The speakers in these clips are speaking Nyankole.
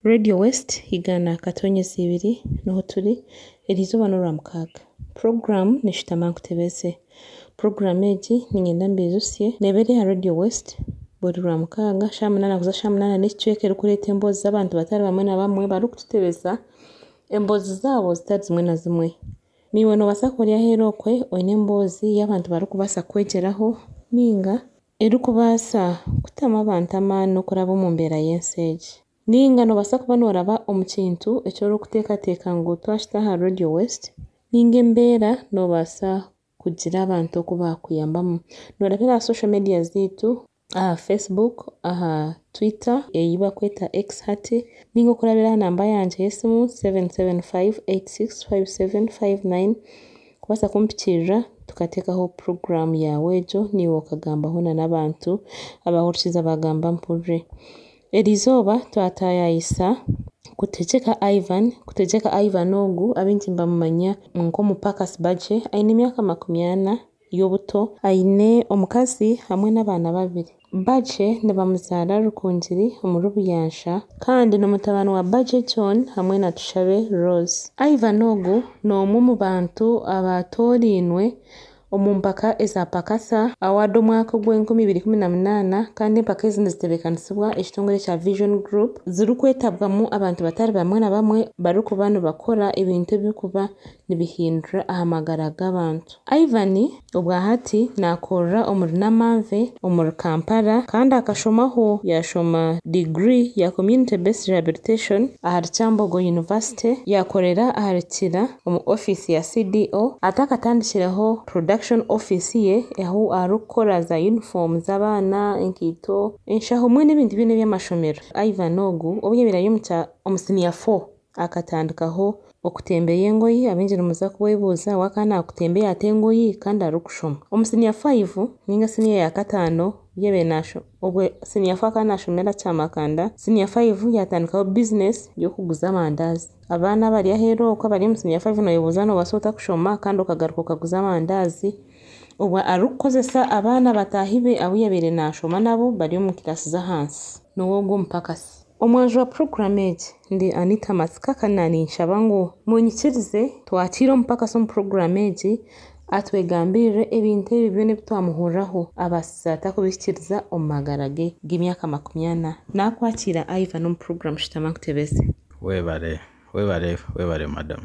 Radio West 100.2 niho turi, eriizooba n'orwamukaaga. Puroguraamu ni Shutama Nkutebeze. Puroguraamu egi niinyenda mbiijutsye neeba eri aha Radio West buri Rwamukaaga shaaha munaana kuza shaaha munaana n'ekicweka erikureeta emboozi z'abantu batari bamwe na bamwe barikututebeza emboozi zaabo zitari zimwe na zimwe. Naiwe noobaasa kuba ori aheeru okwe oine emboozi ei abantu barikubaasa kukwegyeraho nainga erikubaasa kutamu abantu amaani okuraba omu mbeera y'ensi egi. Nainga noobaasa kuba nooraba omu kintu eki orikuteekateeka ngu twakita aha Radio West nainga embeera noobaasa kugira abantu oku baakuyambamu. Noorabira aha social media zaitu aha Facebook, aha Twitter ei barikweta X hati nainga okurabira aha namba yangye y'esimu 775865759 kubaasa kumpikiirira tukateekaho puroguraamu yaawe egyo naiwe okagambaho n'abantu abahurikiza baagamba mpurire. Eriizooba twataayaayisa Kutegyeka Ivan. Kutegyeka Ivan ogu abaingi nibamumanya nk'omupakasi bagye, aine emyaka 40 y'obuto, aine omukazi hamwe n'abaana babiri. Bagye nibamuzaara Rukungiri omuri Buyansha kandi n'omutabani wa Bagye John hamwe na Tushabe Rose. Ivan ogu n'omwe omu bantu abaatoorainwe omu mpaka eza Pakasa Award omwaka ogw'e 2018 kandi empaka ezi nizitebeekanisibwa ekitongore kya Vision Group zirikwetabwamu abantu batari bamwe na bamwe barikuba nibakora ebintu ebirikuba nibihindura aha magara g'abantu. Ivan obwa hati naakorera omuri Namanve omuri Kampala kandi akashomaho yaashoma diguri ya Community Based Rehabilitation ahari Kyambogo University yaakorera ahari Kira omu ofiisi ya CDO atakatandikireho production office ye ahu arikukora za yunifoomu z'abaana, enkaito, enshaho hamwe n'ebintu byona eby'amashomero. Ivan ogu obu yaabaire ari omu siniya 4 akatandikaho okutembeya engoyi abaingi nimuza kwebuuza we akaba naakutembeya ata engoyi kandi arikushoma. Omu siniya 5 ninga siniya ya kataano obu yaabaire naashoma obwe siniya 4 akaba naashomera Kyamakanda, siniya 5 yaatandikaho bizinesi y'okuguza amandaazi. Abaana abari aheeru okwo abari omu siniya 5 nooyebuuza noobaasa ota kushoma kandi okagaruka okaguza amandaazi obwe arikukozesa abaana bataahi be abu yaabaire naashoma nabo bari omu kiraasi z'ahansi. Niwe ogwo omupakasi. Omwanju wa puroguraamu egi ndi Anita Matsika kandi naninshaba ngu munyikirize twakiire omupakasi omu puroguraamu egi atwegambirire ebintu ebi byona ebi twamuhuriraho abaasize ata kubihikiriza omu magara ge g'emyaka 40. Naakwakiira Ivan omu puroguraamu Shutama Nkutebeze. Webare, webare, webare madam.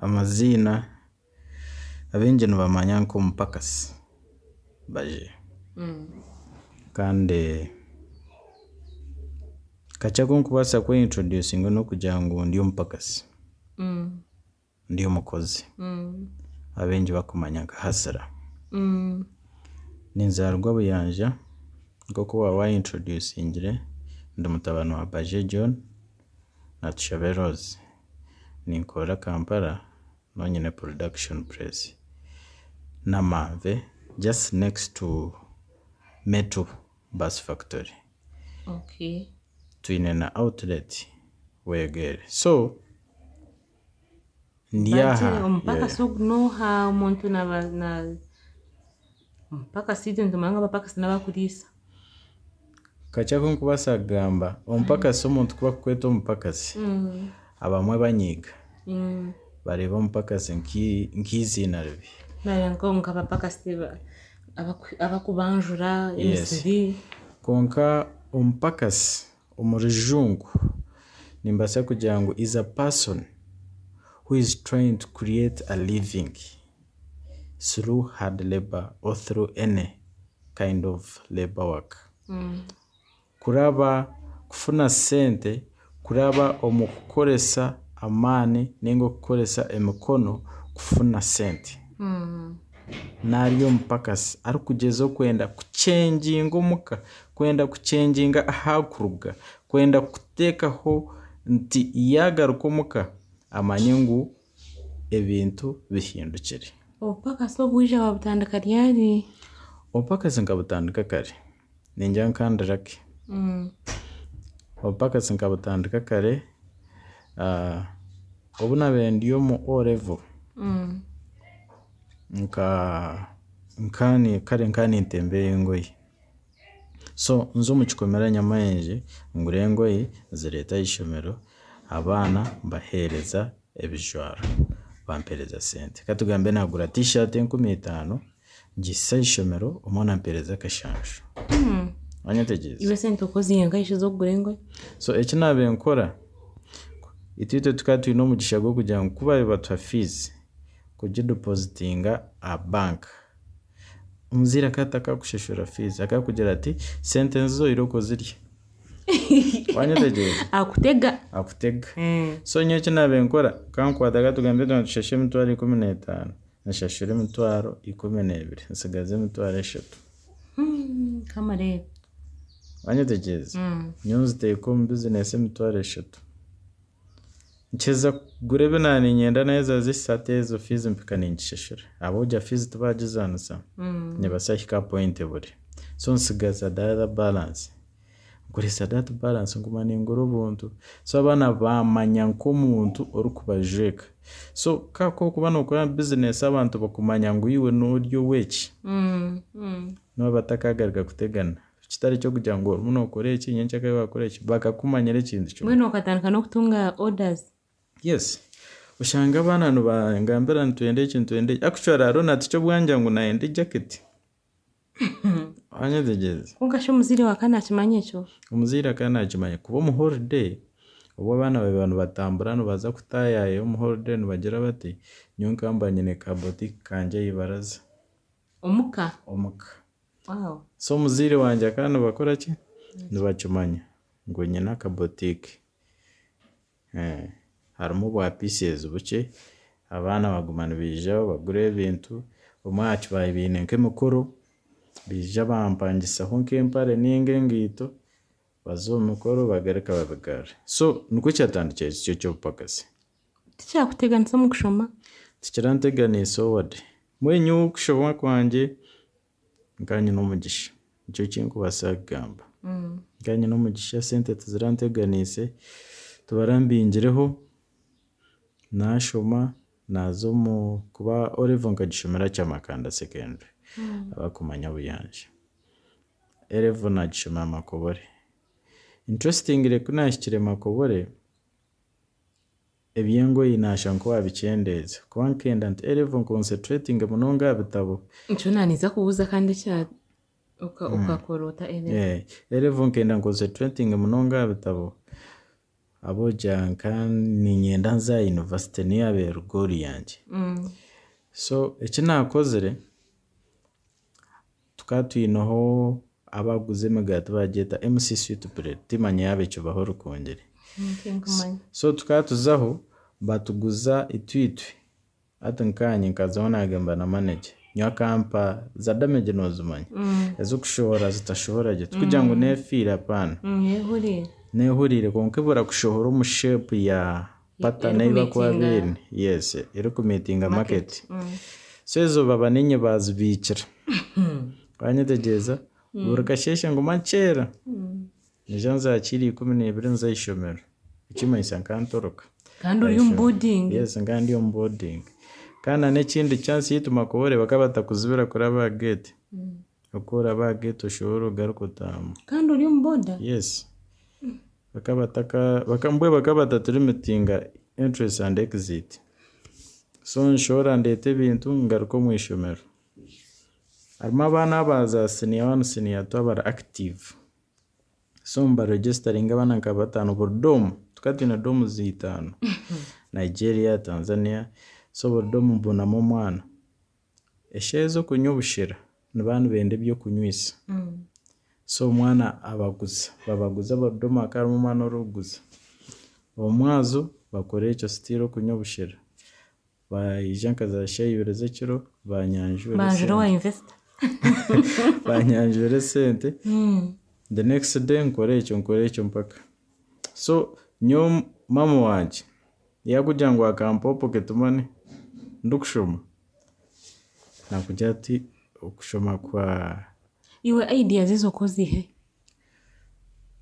Amaziina abaingi nibamanya nk'omupakasi Baje. Kandi kakye aku ndikubaasa kwe introducinga n'okugira ngu ndi omupakasi, ndi omukozi, abaingi bakumanya nka hustler. Ninzaarwa Buyanja nk'oku waaba wa introducingire ndi mutabani wa Baje John na Tushabe Rose. Ninkorera Kampala niho nyine production place Namanve just next to Metu bus factory. Twine na outlet Bwegeere. So ndi aha. Omupakasi ogu n'oha omuntu naaba na omupakasi itwe nitumanya ngu abapakasi n'abakuriisa. Kakye aku ndikubaasa kugamba, omupakasi omuntu ku bakukweta omupakasi, abamwe banyiiga, bareeba omupakasi nk'eiziina ribi. Bareeba nk'abapakasi abakubanjura emisiri. Kwonka omupakasi omu Rujungu nimbaasa kugira ngu is a person who is trying to create a living through hard labour or through any kind of labour work. Kuraba kufuna sente kuraba omu kukoresa amaani ninga okukoresa emikono kufuna sente. Nari omupakasi arikugyezaho kwenda kuchenjinga omuka, kwenda kuchenjinga ahu arikuruga, kwenda kuteekaho nti yaagaruka omuka amanye ngu ebintu bihindukire. Obupakasi obu waija wabutandika ryari? Obupakasi nkabutandika kare, ningira nka ndi lucky. Obupakasi nkabutandika kare obu naabaire ndi omu O level, nka kare nkaba nintembeya engoye. So nza omu kikomera Nyamwingi ngura engoye nzireeta aha ishomero, abaana mbaheereza ebijwaro bampeereza sente. Katugambe naagura T-shirt 5000 ngihitsya aha ishomero omwana ampeereza akashanju. Wanyetegyereza? Iwe esente okoziiha nkahi shi ez'okugura engoye? So eki naabiire nkora, itwe tukaba twine omugisha gw'okugira ngu ku baabaire batuha fees, kugidepositinga aha bank, omuzaire akaba atakakushashura fees, akakugira ati sente nizo oine okuzirya. Wanyetegyereza? Akutega. Akutega. So nyowe eki naabiire nkora, nkankwata katugambe nitushasha 15000, nshashura 12000, ntsigaza 3000. Kamareebe. Wanyetegyereza? Nyowe nziteeka omu bizinesi 3000. Nkiza kugura ebi naaba niinyenda naaheza zihisa hati ezo fees mpika ningishashura. Ahabw'okugira fees tibaagizaanisa, nibaasa kuhika aha point ebure. So ntsigaza the other balance. Nkoresa that balance nguma ningura obuntu. So abaana baamanya nk'omuntu orikubajweka. So ku orikuba nookora bizinesi abantu bakumanya ngu iwe noori ow'eki, nooba batakagaruka kutegana. Kitari ky'okugira ngu orimu nookora eki nyencakare waakora eki, bakakumanyira ekintu kimwe. Mbwenu okatandika n'okutunga orders? Yes. Oshanga abaana nibangambira nitwenda eki nitwenda eki. Actually hariho na teacher obwangira ngu nayenda ejaketi. Wanyetegyereza? Kwonka shi omuzaire waawe akaba naakimanya ekyo? Omuzaire akaba naakimanya kuba omu holiday, obu abaana baabaire nibatambura nibaza kutaayaaya omu holiday nibagira bati, nyowe nkaba mba nyine ka boutique kangye aha ibaraza. Omuka? Omuka. Wow. So omuzaire wangye akaba nibakora ki? Nibakimanya ngu nyine aka boutique. Harimu obwa pieces bukye, abaana baguma nibiijaho bagura ebintu, obumwe aha baine nk'emikoro, baija bampangisaho nk'empare ninga engaito, baza omu mikoro bagaruka babigarura. So nikwo kyatandikire kityo eky'obupakasi. Tikyakuteganisa omu kushoma? Tikiranteganiise owade. Mbwenu nyowe okushoma kwangye nkaba nyine omugisha, nikyo kinkubaasa kugamba. Nkaba nyine omugisha esente tiziranteganiise, tibarambingireho, naashoma, naaza omu kuba O level nkagishomera Kyamakanda Secondary, abakumanya Buyanja. A level naagishomera Makobore. Interestingly ku naahikire Makobore, eby'engoyi naashanga nk'owaabikyendeeza kuba nkenda nti A level nconcentratinge munonga aha bitabo. Nikyo naaniza kubuuza kandi ekya okakora ota A level? A level nkenda nconcentratinge munonga aha bitabo, ahabw'okugira nka niinyenda nze aha university niyo yaabaire goal yangye. So eki naakozire, tukaba twineho abakuguza emigaati baragyeta MC Sweet Bread, timanya yaaba ekibaho Rukungiri. Tinkumanya. So tukaba tuzaho batuguza itwitwe, hati nkaanye nkazaho naagamba na manager, nyowe akampa za damage noozimanya, ez'okushohora zitashohora gye, tikugira ngu neefiire apaana. Neehuriire. Neehuriire kwonka ebura kushohora omu shape ya pattern ei bakuba Erikumeetinga baine, yes, erikumeetinga market. So ezo baba niinye baazibiikira. Wanyetegyereza? Buri kasheeshe nguma nkyera, nyija nzakiira 12 nza ah'ishomero, ekimanyisa nkantoroka. Kandi ori omu boarding? Yes, nkaba ndi omu boarding. Kandi na n'ekindi chance yaitu Makobore bakaba batakuzibira kuraba aha gate. Oku oraba aha gate oshohore ogaruke otaahamu. Kandi ori omu boarder? Yes. Bakaba bataka, mbwenu bakaba bataturimitinga entrance and exit. So nshohora ndeeta ebintu ngaruka omu ishomero. Harimu abaana aba za senior one, senior two abari active. So nibaregisteringa abaana nka bataano buri dorm, tukaba twine dorms itaano. Nigeria, Tanzania, so buri dorm mbonamu omwana. Eshaaha ez'okunywa obushera nibaba nibenda ebyokunywisa. So omwana abaguza, babaguza buri dorm hakaba harimu omwana orikuguza. Omwazo bakora ekyo still okunywa obushera. Baija nka za shaaha 2 z'ekiro banyanjura Banjura owa esente. investor. Banyanjura esente. The next day nkora ekyo nkora ekyo mpaka. So nyowe mama wangye yaakugira ngu akampa pocket money ndikushoma, naakugira ati okushoma kwa Iwe ideas ezo okoziihe?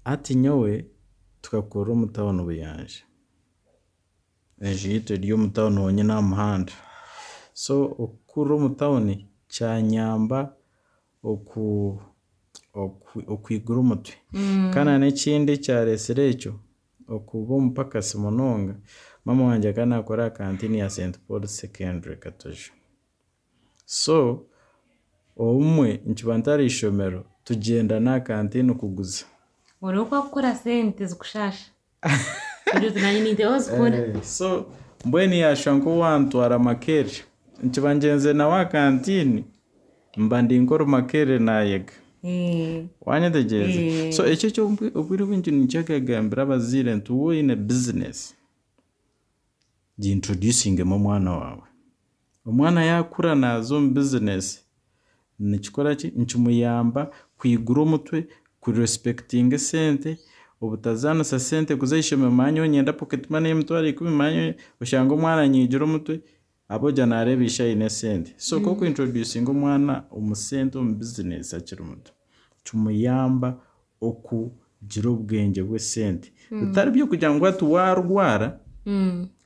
Hati nyowe tukakurira omu tawuni Buyanja. Enju yaitu eri omu tawuni honyine aha muhanda. So okukurira omu tawuni kyanyamba Okwigura omutwe. Kandi na n'ekindi ekyareetsire ekyo, okuba omupakasi munonga, maama wangye akaba naakora aha canteen ya St Paul Secondary Katojo. So, obumwe nkiba ntari ishomero, tugyenda n'aha canteen kuguza. Oreebe oku akukora sente zikushasha. Ogira oti nanye ninteho zikore. So, mbwenu yaashusha nk'owantwara Makerere. Nkiba ngyenzire nawe aha canteen, mba ndi nk'ori naayega. Wanyetegyereza? So ekyo ekyo obwire obwingi ninkigambira abazaire nti waaba oine bizinesi, gi-introducingemu omwana waawe. Omwana yaakura naaza omu bizinesi, nikikora ki? Nikimuyamba kwigura omutwe, kurespectinga esente, obutazaanisa sente kuza ah'ishomero manya nyowe niinyenda pocket money y'emitwaro 10, manya oshange omwana anyiigire omutwe ahabw'okugira naareeba ishe aine esente. So ku orikuintroducinga omwana omu sente omu bizinesi akiri muto, kimuyamba okugira obwengye bw'esente. Bitari by'okugira ngu hati waarwara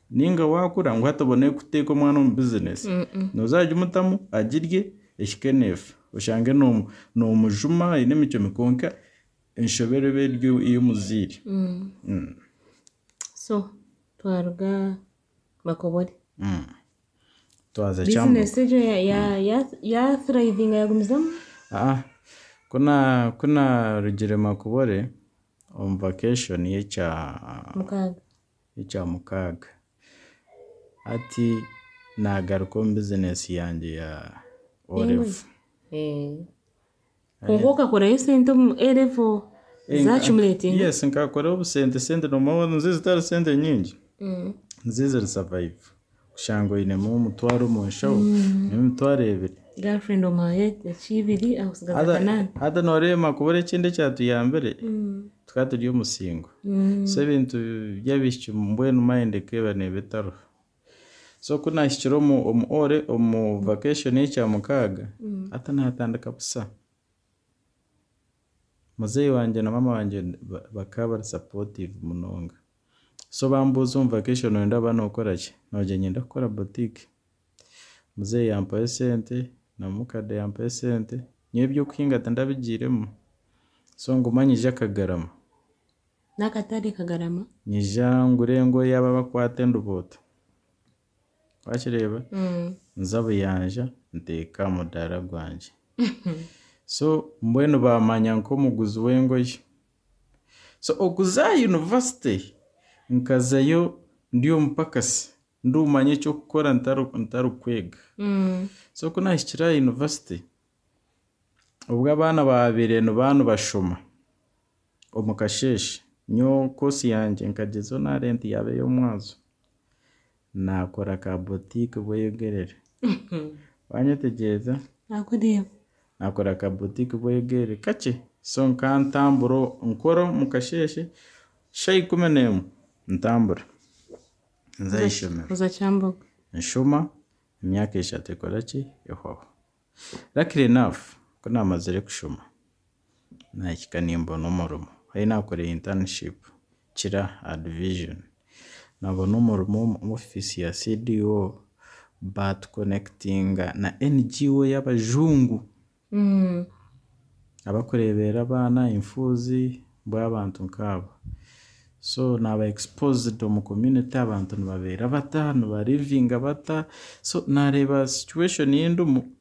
ninga waakura ngu hati obone kuteeka omwana omu bizinesi. Nooza kugimutamu agirye ehike neefa. Oshange noomujuma aine emicwe mibi kwonka enshobe eba eri ey'omuzaire. So twaruga Makobore. Twaza Kyambogo. Bizinesi egyo yathrivinga yagumizamu? Ku naarugire Makobore omu vacation y'ekya Mukaaga. Y'ekya mukaaga, hati naagaruka omu bizinesi yangye ya O-level. Kwonka okakorayo esente omu A-level zaccumulatinga? Yes, nkakoraho obusente sente noomanya nizo zitari sente nyingi, nizo eziri survive. Kushanga oinemu omutwaro omu nshaho, n'emitwaro 2. Girlfriend omuhaye ekiibiri akusigaza kanaana. Hati nooreeba Makobore ekindi ekyatuyambire, tukaba turi omusingo. So ebintu by'abaishiki mbwenu mind ekaba neeba etariho. So ku naahikire omu ore omu vacation y'ekya mukaaga, hati naatandika busa. Muzeeyi wangye na maama wangye bakaba bari supportive munonga. So bambuuza omu vacation nooyenda kuba nookora ki? Noogira niinyenda kukora boutique. Muzeeyi yampaho esente na mukade yampaho esente, nyowe eby'okuhinga tindabigiiremu. So nguma nyije Kagarama. N'akatare Kagarama? Nyija ngure engoye aba abakwata endubuuto. Wakireeba? Nza Buyanja nteeka aha mudaara gwangye. So mbwenu baamanya nk'omuguzi w'engoye. So okuza aha university, nkazayo ndi omupakasi, ndumanya eky'okukora ntarikwega. So ku naahikire aha university, obwo abaana baabaire nibaba nibashoma omu kasheeshe, nyowe course yangye nkagyezaho nareeba nti yaaba ey'omwazo, naakora ka boutique Bweyogerere. Wanyetegyereza? Nakureeba. Naakora ka boutique Bweyogerere kakye. So nkantambura nkora omu kasheeshe, shaaha 11 ntambura nza ah'ishomero. Oza Kyambogo. Nshoma, emyaka 3 ekora ki? Ehwaho. Luckily enough, ku naamazire kushoma, naahika nimbona omurimo. Ahi naakorera internship Kira aha division. Naabona omurimo omu ofiisi ya CDO, baatuconnectinga na NGO y'abajungu abakureeberera abaana enfuuzi mbwenu abantu nkaabo. So naaba exposed omu community abantu nibabeera bata, nibalivinga bata, so naareeba situation ei ndimu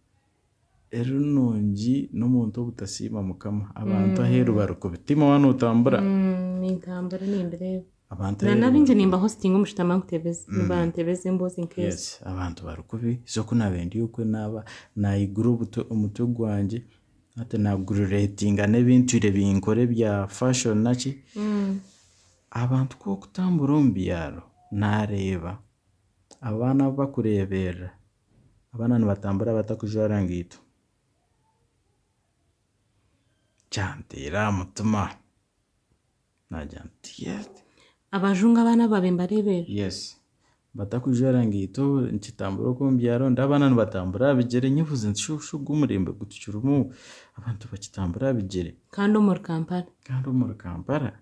eri nungi n'omuntu obutasiima Mukama. Abantu aheeru bari kubitima waaba nootambura. Nintambura nimbireeba. Abantu Na aheeru nabingi bari nimba hostinga omushutama nkutebeza, nibantebeza emboozi nk'ezo. Yes, abantu bari kubi. So ku naabiire ndi okwe naaba naayigura omutwe gwangye, hati naaguraduatinga n'ebintwire binkora ebya fashion naki. Abantu ku orikutambura omu byaro, naareeba abaana abu bakureeberera, abaana nibatambura batakujwara ngaito. Kyanteera aha mutima. Naagira nti yes. Abajungu abaana abo babaire nibareeberera? Yes. Batakujwara ngaito, nkitambura okwo omu byaro ndeeba abaana nibatambura aha bigyere nyebuuza nti shi ogu omurembe gutukirimu abantu bakitambura aha bigyere? Kandi omuri Kampala. Kandi omuri Kampala.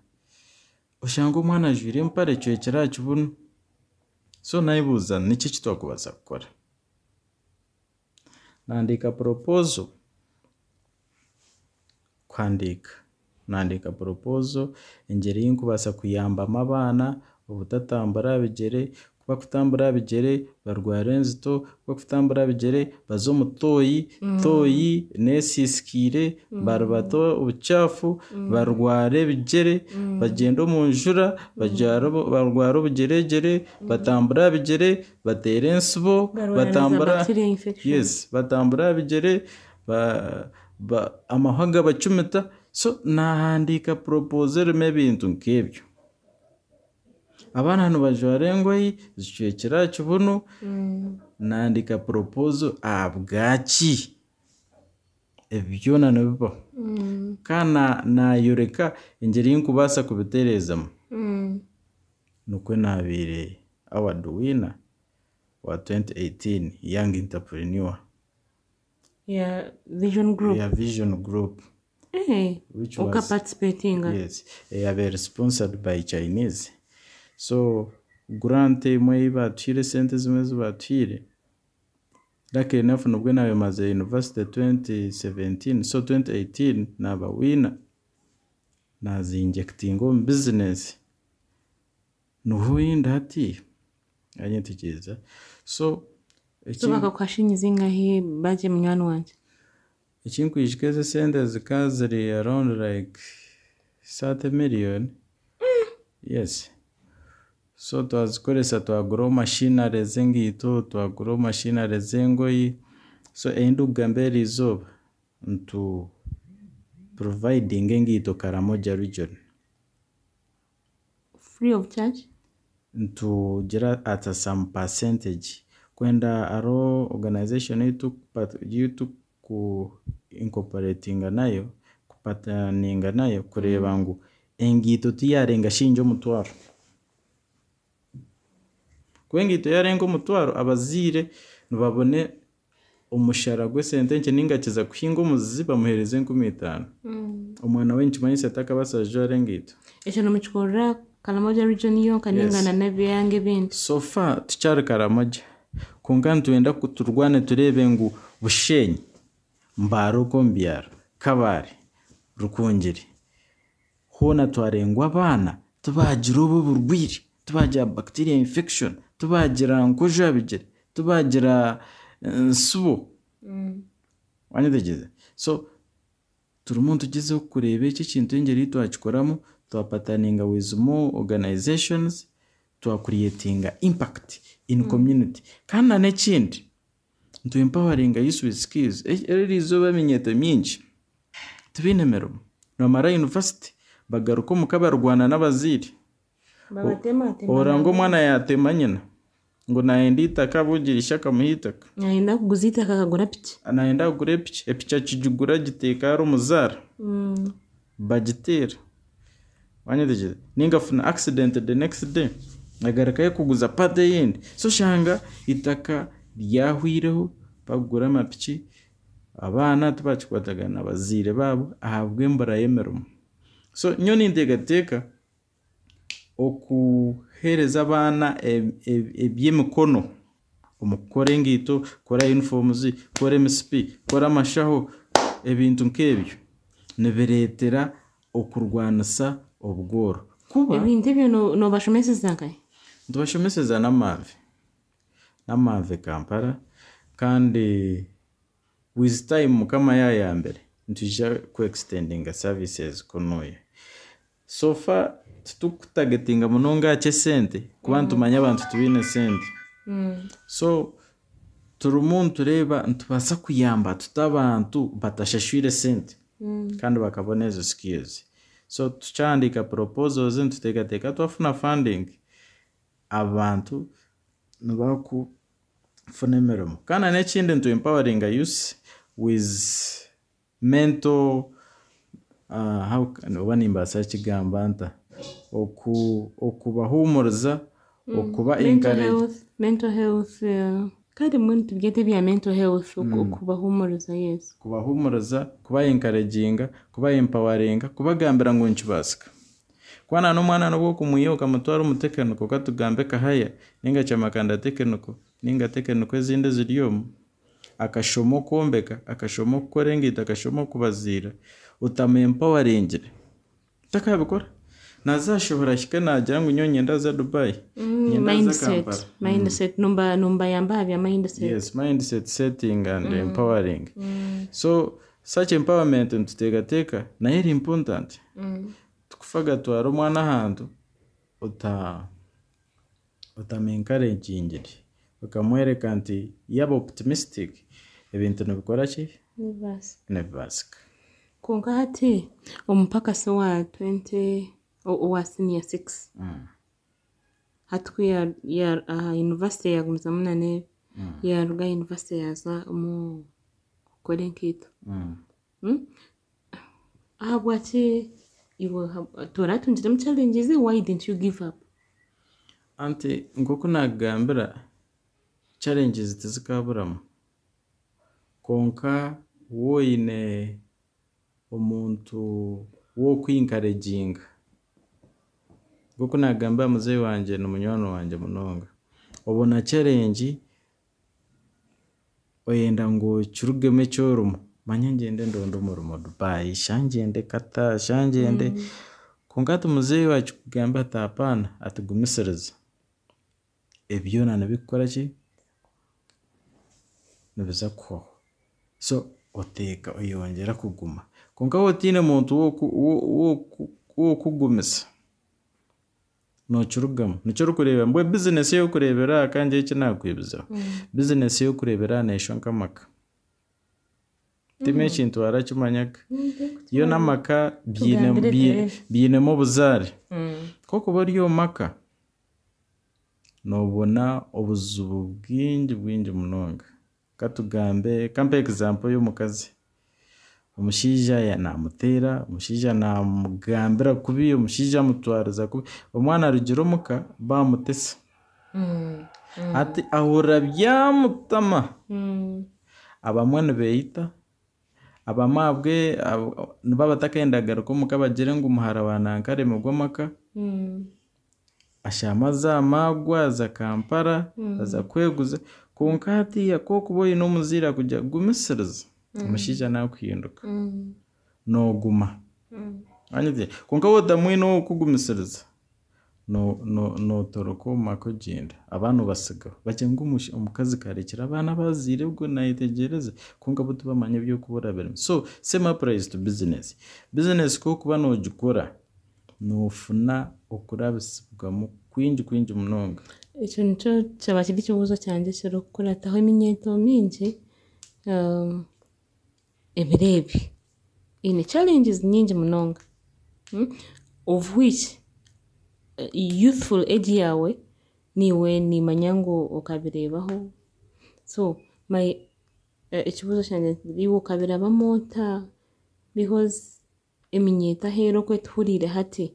Oshanga omwana ajwaire empare ecwekire aha kibunu. So naayebuuza niki eki twakubaasa kukora? Nahandiika proposal. Kuhandiika, nahandiika proposal engyeri ei nkubaasa kuyambamu abaana obutatambura aha bigyere, ku bakutambura aha bigyere barwara enzito, ku bakutambura aha bigyere baza omu tooyi, tooyi neesiisikaire baribata obucaafu, barwara ebigyere, bagyenda omu njura barwara obugyeregyere, batambura aha bigyere bateera entsibo, Barwara na za batambura bacteria infections. Yes, batambura aha bigyere amahwa gabacumita, so naahandiika proposal erimu ebintu nk'ebyo. Abaana nibajwara engoyi zicwekire aha kibunu, naahandiika proposal ahabwaki ebi byona nibibaho. Kandi naayoreka engyeri ei nkubaasa kubitereezamu. Nikwo naabaire award winner wa 2018 Young Entrepreneur. Ya Vision Group. Ya Vision Group. Eh, Which was, okaparticipatinga. Yes, eyabaire sponsored by Chinese. So grant emwe ei baatuhaire, esente ezimwe ezi baatuhaire, lucky enough nibwo naabaire mazire university 2017, so 2018 naaba winner, naazi injectinga omu business. Niho ndi hati, ntekyereza. So So bakakuha shilingi zingahi bagye munywani wangye? Ekinkwijuka ezo esente zikaba ziri around like 30 million. Yes. So twazikoresa twaguraho machinery z'engaito, twaguraho machinery z'engoyi. So ei ndikugamba eri izooba nitu providinga engaito Karamoja region. Free of charge? Nitugira at some percentage. Kwenda hariho organization ei tuku incorporatinga nayo, kupatterninga nayo kureeba ngu engaito tiyarenga shilingi 1000. Kuba engaito yarenga 1000, abazaire nibabona omushara gw'esente nkye ninga akiza kuhinga omuzizi bamuheereza 5000. Omwana we nikimanyisa takabaasa kujwara engaito. Ekyo nimukikorera Karamoja region yonka ninga na n'ebyanga ebindi? So far tukyari Karamoja, kwonka nitwenda turwane tureebe ngu Bushenyi, Mbare okwo omu byaro, Kabale, Rukungiri, hoona twarengwa abaana tibaagira obu oburwaire, tibaagira bacteria infection, tibaagira nkojo aha bigyere, tibaagira nsibo. Wanyetegyereza? So turimu nitugyezaho kureeba eki ekintu engyeri ei twakikoramu, twapatterninga with more organizations, twacreatinga impact in community. Kandi na n'ekindi, nitu empoweringa youth with skills. Eri izooba eminyeeto mingi tibaine mirimo. Nibamara university bagaruka omuka barwana n'abazaire. Babatematema. Oranga omwana yaatema nyina ngu nayenda eitaka, abugira ishe akamuha eitaka. Nayenda kuguza eitaka akagura piki. Nayenda kugura epiki, epiki akigigura agiteeka ahari omuzaara, bagiteera. Wanyetegyereza? Ninga afuna accident the next day, agarukayo kuguza part eyindi. So oshanga eitaka ryahwireho bakugura amapiki, abaana tibakikwatagana na bazaire baabo ahabw'embura y'emirimo. So nyowe ninteekateeka okuheereza abaana eby'emikono omu kukora engaito, kukora uniforms, kukora emisipi, kukora amashaho, ebintu nk'ebyo nibireetera okurwanisa obworo. Kuba Ebintu ebyo noobashomeseza nkahi? Nitubashomeseza Namanve, Namanve Kampala, kandi with time Mukama yaayambire nitwija ku extendinga services kunuuya. So far titukutargetinga munonga aha ky'esente kuba nitumanya abantu tibaine sente. So turimu nitureeba nitubaasa kuyamba tuta abantu batashashwire sente kandi bakabona ezo skills. So tukyahandiika proposals, nituteekateeka twafuna funding, abantu nibakufuna emirimo. Kandi na n'ekindi nitu empoweringa youth with mental, oba nimbaasa kukigamba nta, okubahuumuriza, okuba Mental encourage. health, mental health, kare mbwenu tubyete ebya mental health, okubahuumuriza, yes. Kubahuumuriza, kuba encouraginga, kuba empoweringa, kubagambira ngu nikibaasika. Kuba na n'omwana nobu okumwiha okamutwara omu technical, katugambe Kahaya ninga Kyamakanda Technical ninga technical ezindi eziri omu, akashoma okwombeka, akashoma okukora engaito, akashoma okubaziira, Otamu empawaringire takaabikora. Naaza ashohora ahike naagira ngu nyowe niinyenda kuza Dubai, niinyenda kuza Kampala. Mindset, nimbayamba aha bya mindset. Yes, mindset setting and empowering. So such empowerment nituteekateeka nayo eri important. Tikufa gatwara omwana ahantu ota otamu encouragingire, okamworeka nti yaaba optimistic ebintu nibikora ki? Nibibaasika. Nibibaasika. Kwonka hati omupakasi owa 20 owa senior 6 hati ku aha university yaagumizamu na n'ebi, yaaruga aha university yaaza omu kukora enkaito. Ahabwaki iwe toratungiremu challenges? Why didn't you give up? Anti nk'oku naakugambira, challenges tizikaaburamu. Kwonka waaba oine omuntu w'oku encouraginga, nk'oku naakugambira muzeeyi wangye ni munywani wangye munonga, obona challenge oyenda ngu okirugemu eki orimu, manya ngyende ndonde omurimo Dubai, shaaha ngyende Qatar, shaaha ngyende, kwonka hati muzeeyi akikugambira ati hapaana, ati gumisiriza, ebi byona nibikukora ki? Nibiza kuhwaho. So oteeka oyongyera kuguma. Kwonka waaba otiine muntu w'okukugumisa, nookirugamu. Nikyo orikureeba mbwenu bizinesi ei orikureebera aha ka ngire eki naakwibuzaho, bizinesi ei orikureebera aha neeshusha nk'amaka. Tihaine ekintu warakimanyaga. Yo n'amaka biinemu obuzaare. Ku orikuba ori omu maka, noobona obuzibu bwingi bwingi munonga. Katugambe, kampe example y'omukazi. Omushaija naamuteera, omushaija naamugambira kubi, omushaija amutwariza kubi, omwana arugire omuka baamutesa. Hati ahurira byamutama. Abamwe nibeeyita, abamwe ahabwe nibaba batakenda kugaruka omuka bagire ngu muhara wa nanka aremirwe amaka, ashama aza aha maarwa, aza Kampala, aza kweguza, kwonka hatiiya ku orikuba oine omuzaire akugira gumisiriza, omushaija naakuhinduka, nooguma. Kwonka waaba otamwine ow'okukugumisiriza, nootoroka omu maka ogyenda, abaana obasigaho. Bagira ngu omukazi karekire abaana abazaire obwo naayetegyereza kwonka bo tibamanya eby'okuba orabiremu. So same applies to business. Business ku orikuba noogikora, noofuna okurabisibwamu kwingi kwingi munonga. Ekyo nikyo kyaba kiri ekibuuzo kyangye ekirikukurataho. Eminyeeto mingi ebiro ebi eine challenges nyingi munonga, of which youthful age yaawe niiwe niimanya ngu okabireebaho. So ekibuuzo kyangye iwe okabirabamu ota? Because eminyeeto aheeru oku etuhuriire hati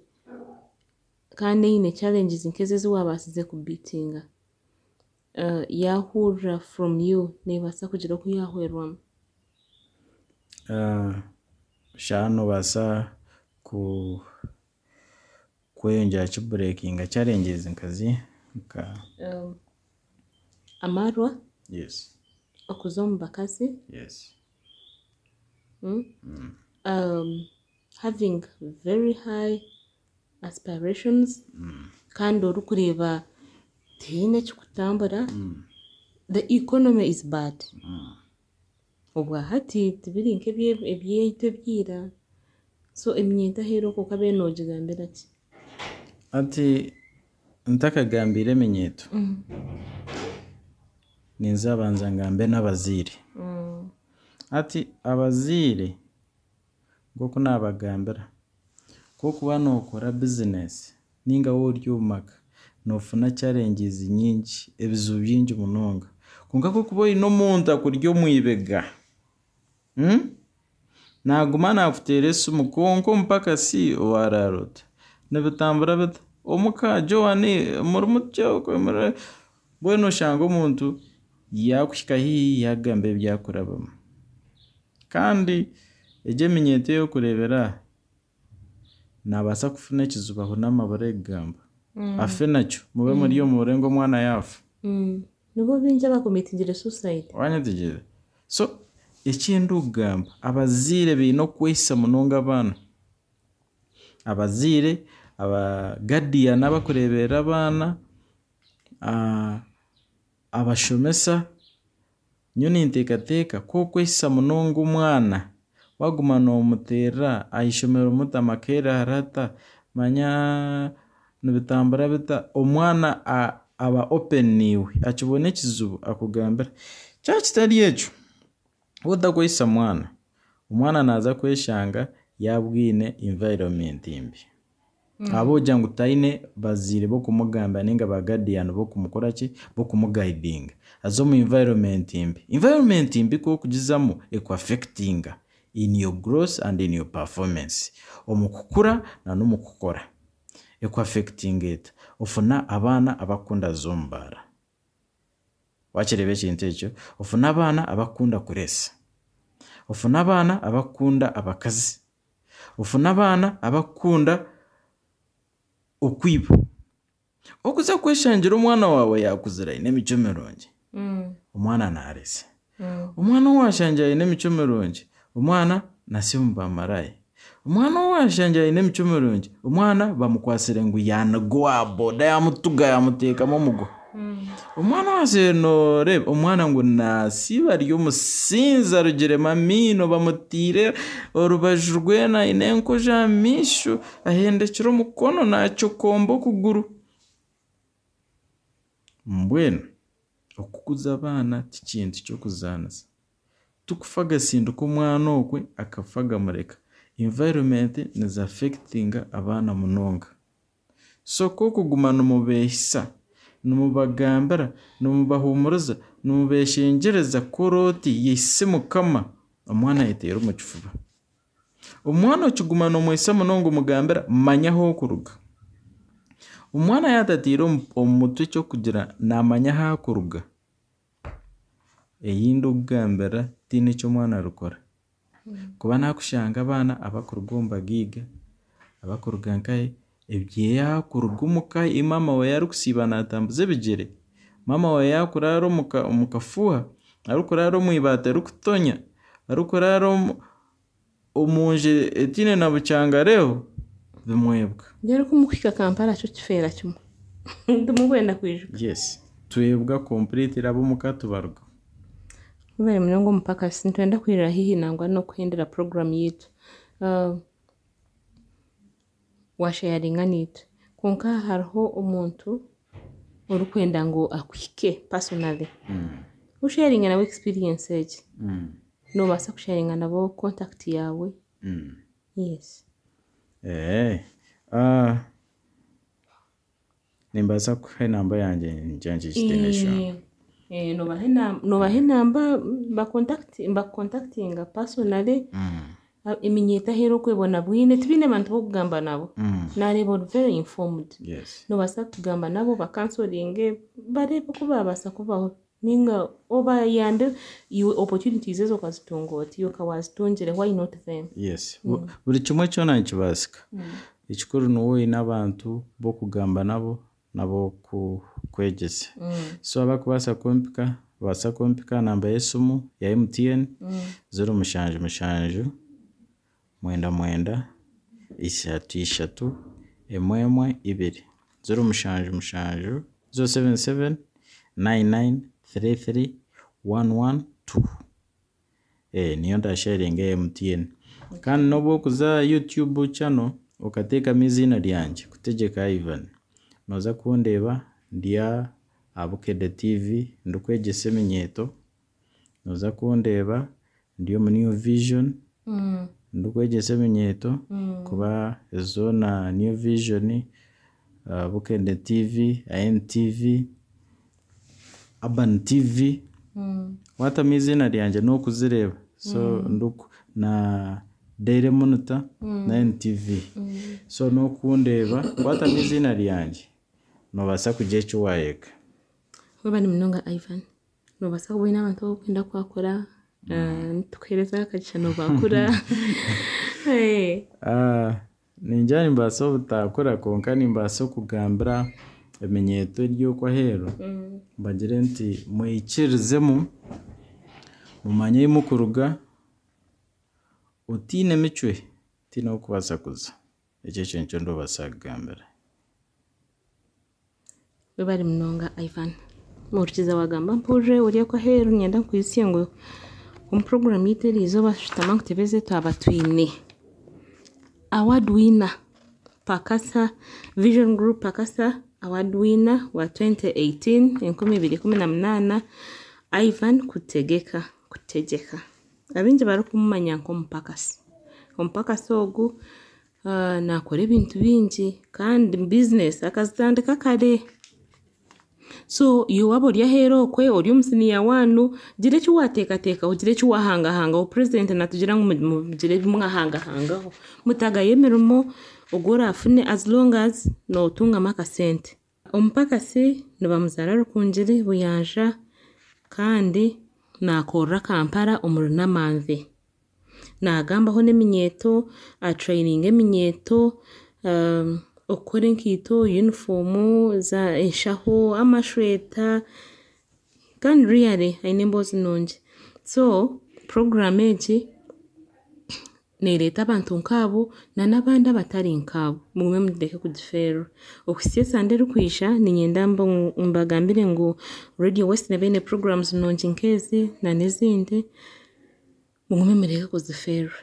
kandi eine challenges nk'ezi ezi waabaasize kubeatinga, yaahurira from you neebaasa kugira oku yaahwerwamu. Shaaha noobaasa kweyongyera kibreakinga challenges nka nka Amarwa, okuza omu bakazi, having very high aspirations kandi orikureeba tihaine ekikutambura, the economy is bad. Obwahati tibiri nk'ebyaitu eby'ira. So eminyeeto aheeru okwo okabaire noogigambira ki? Hati ntakagambiire eminyeeto, ninza banza ngambe n'abazaire. Hati abazaire nk'oku naabagambira, ku orikuba nookora bizinesi ninga waaba ori omu maka, noofuna challenges nyingi, ebizibu bingi munonga. Kwonka ku orikuba oine omuntu akuri omu ibega, naaguma naakuteera esimu kwonka omupakasi waaraara ota? Nibitambura bita? Omuka Joan muri mutyo? Mbwenu oshanga omuntu yaakuhika haihi yaakugambira ebi arikurabamu. Kandi egi eminyeeto ei orikureebera aha, naabaasa kufuna ekizibu ahuname abure kugamba, afe nakyo mube muri omu muringo omwana yaafa. Nibo baingi abacommittingire suicide. Wanyetegyereza? So Eki ndikugamba abazaire baine okweisa munonga abaana. Abazaire, aba guardian abarikureeberera abaana, abashomesa, nyowe ninteekateeka ku okweisa munonga omwana, waaguma noomuteerera aha ishomero muta, Makerere hari hata, manya nibitambura bita, omwana aba open naiwe, akibona ekizibu akugambira. Kyaba kitari ekyo, waaba otakweisa mwana, omwana naaza kweshanga yaabwine environment mbi. Ahabw'okugira ngu taine bazaire b'okumugambira ninga ba guardian b'okumukora ki, b'okumuguidinga. Aza omu environment mbi. Environment mbi ku orikugizamu ekuaffectinga in your growth and in your performance. Omu kukura n'omu kukora. Ekuaffectinga eta? Ofuna abaana abakukunda kuza omu baara. Wakireeba ekintu ekyo? Ofuna abaana abakukunda kureesa. Ofuna abaana abakukunda abakazi. Ofuna abaana abakukunda okwiba. Okuza kweshangira omwana waawe yaakuzire aine emicwe mirungi, omwana naaresa. Omwana ou waashangira aine emicwe mirungi, omwana nasiiba omu bamaraaya. Omwana ou waashangira aine emicwe mirungi, omwana bamukwatsire ngu yaaniga owa boda yaamutuga yaamuteekamu omuguha. Omwana ou waashangira nooreeba omwana ngu naasiiba ari omusinzi arugiremu amaino bamutaire orubaju rwena aine enkojo aha maisho ahendekire omukono naacokomba okuguru. Mbwenu okukuza abaana ti kintu ky'okuzaanisa. Tikufa agasindika omwana okwe akafa agamureka. Environment niziaffectinga abaana munonga. So ku okuguma nimubeehisa, nimubagambira, nimubahuumuriza, nimubeeshengyereza kora oti yeise Mukama, omwana ayeteera omu kifuba. Omwana okiguma noomwehisa munonga omugambira manya ahu orikuruga. Omwana yaatataire omu mutwe eky'okugira naamanya ahu arikuruga, ei ndikugambira tihaine eki omwana arikora. Kuba naakushanga abaana abarikuruga omu bagaiga, abarikuruga nkahe, ebyo yaakuruga omuka ei maama waawe arikusiiba naatambuza ebigyere, maama waawe yaakuraara omu kafuuha, arikuraara omu ibaati erikutonya, arikuraara omu nju etaine na bukyangareho, bimwebwa. Mbwenu ku murikuhika Kampala kyo kifeera kimwe timurikwenda kwijuka. Yes, twebwa completely ab'omuka tubarugaho. Mwebare munonga omupakasi nitwenda kwirira haihi nangwa n'okuhendera puroguraamu yaitu. Waasheyaringa naitwe kwonka hariho omuntu orikwenda ngu akuhike personally, osheyaringe nawe experience egi. Noobaasa kusheyaringa nabo contact yaawe. Yes. Nimbaasa kukuha enamba yangye ngira ngu kitaine nshonga. Noobaha enamba bakucontactinga personally, eminyeeto ahu erikwebona bwine tibaine bantu b'okugamba nabo. Naareeba ori very informed. Noobaasa kugamba nabo bacounsellinge bareebe oku baabaasa kubaho ninga obayambe iwe opportunities ezo okazitunga oti iwe ka waazitungire why not them? Yes, buri kimwe kyona nikibaasika. Ekikuru niiwe oine abantu b'okugamba nabo n'ab'okukwegyesa. So abarikubaasa kumpika, babaasa kumpika aha namba y'esimu ya MTN 077 99 33 1 2 077 077 99 33 112. Niyo ndasharinga eya MTN. Kandi n'obu orikuza aha YouTube channel okateekamu eiziina ryangye Kutegyeka Ivan, nooza kundeeba ndi aha Bukedde TV ndikwegyesa eminyeeto, nooza kundeeba ndi omu New Vision ndikwegyesa eminyeeto kuba zoona New Vision, Bukedde TV, NTV, Urban TV, waatamu eiziina ryangye n'okuzireeba so na Daily Monitor na NTV. So n'okundeeba waatamu eiziina ryangye noobaasa kugira eki waayega. Webale munonga Ivan. Noobaasa kuba oine abantu abu orikwenda kwakura, nitukuheereza akagisha noobakura. Ningira nimbaasa obutakura kwonka nimbaasa okugambira eminyeeto eri okwo aheeru mbagire nti mwikirizemu. Mumanye ahi murikuruga, otaine micwe tihaine ahu orikubaasa kuza. Ekyo ekyo nikyo ndikubaasa kugambira. Webare munonga Ivan. Muhurikiza wagamba mpurire ori okwo aheeru niinyenda nkwijutsye ngu omu puroguraamu yaitu eriizooba Shutama Nkutebeze twaba twine award winner Pakasa Vision Group Pakasa award winner wa 2018 2018 Ivan Kutegeka Kutegyeka. Abaingi barikumumanya nk'omupakasi. Omupakasi ogu naakora ebintu bingi kandi bizinesi akazitandika kare. So iwe waaba ori aheeru okwe ori omu siniya waanu gira eki waateekateekaho gira eki waahangahangaho. Purezidenti naatugira ngu mugire ebi mwahangahangaho. Mutagaye emirimo ogu oraafune as long as nootungamu akasente. Omupakasi nibamuzaara Rukungiri Buyanja kandi naakorera Kampala omuri Namanve. Naagambaho n'eminyeeto, atrayininga eminyeeto okukora enkaito, yunifoomu, enshaho, amashweta kandi really aine emboozi nungi. So puroguraamu egi neereeta abantu nk'abo n'abandi abatari nk'abo mugume mureke kugifeerwa. Okuhitsya esande erikwija niinyenda mbagambire ngu Radio West neeba eine puroguraamu nungi nk'ezi n'ezindi mugume mureke kuzifeerwa.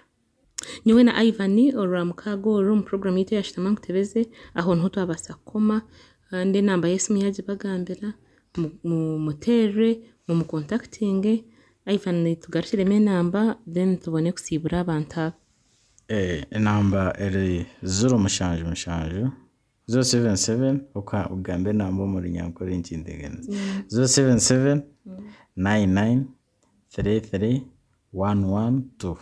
Nyowe na Ivan orwamukaaga oru omu puroguraamu yaitu eya Shutama Nkutebeze aho niho twabaasa kukoma kandi enamba y'esimu yaagibagambira mumuteerere mumukontakitinge. Ivan tugarukiremu enamba then tubone kusiibura abantu aba. Enamba eri 077 077 ogambe enamba omu runyankore nkinteganisa 077 99 33 112.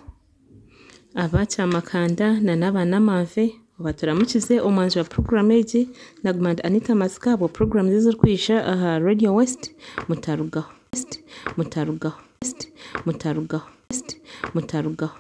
Aba Kyamakanda n'aba Namanve obaturamukize omwanzi wa puroguraamu egi naguma ndi Anita Masika ahabwa puroguraamu ezirikwija aha Radio West mutarugaho, mutarugaho, mutarugaho, mutarugaho.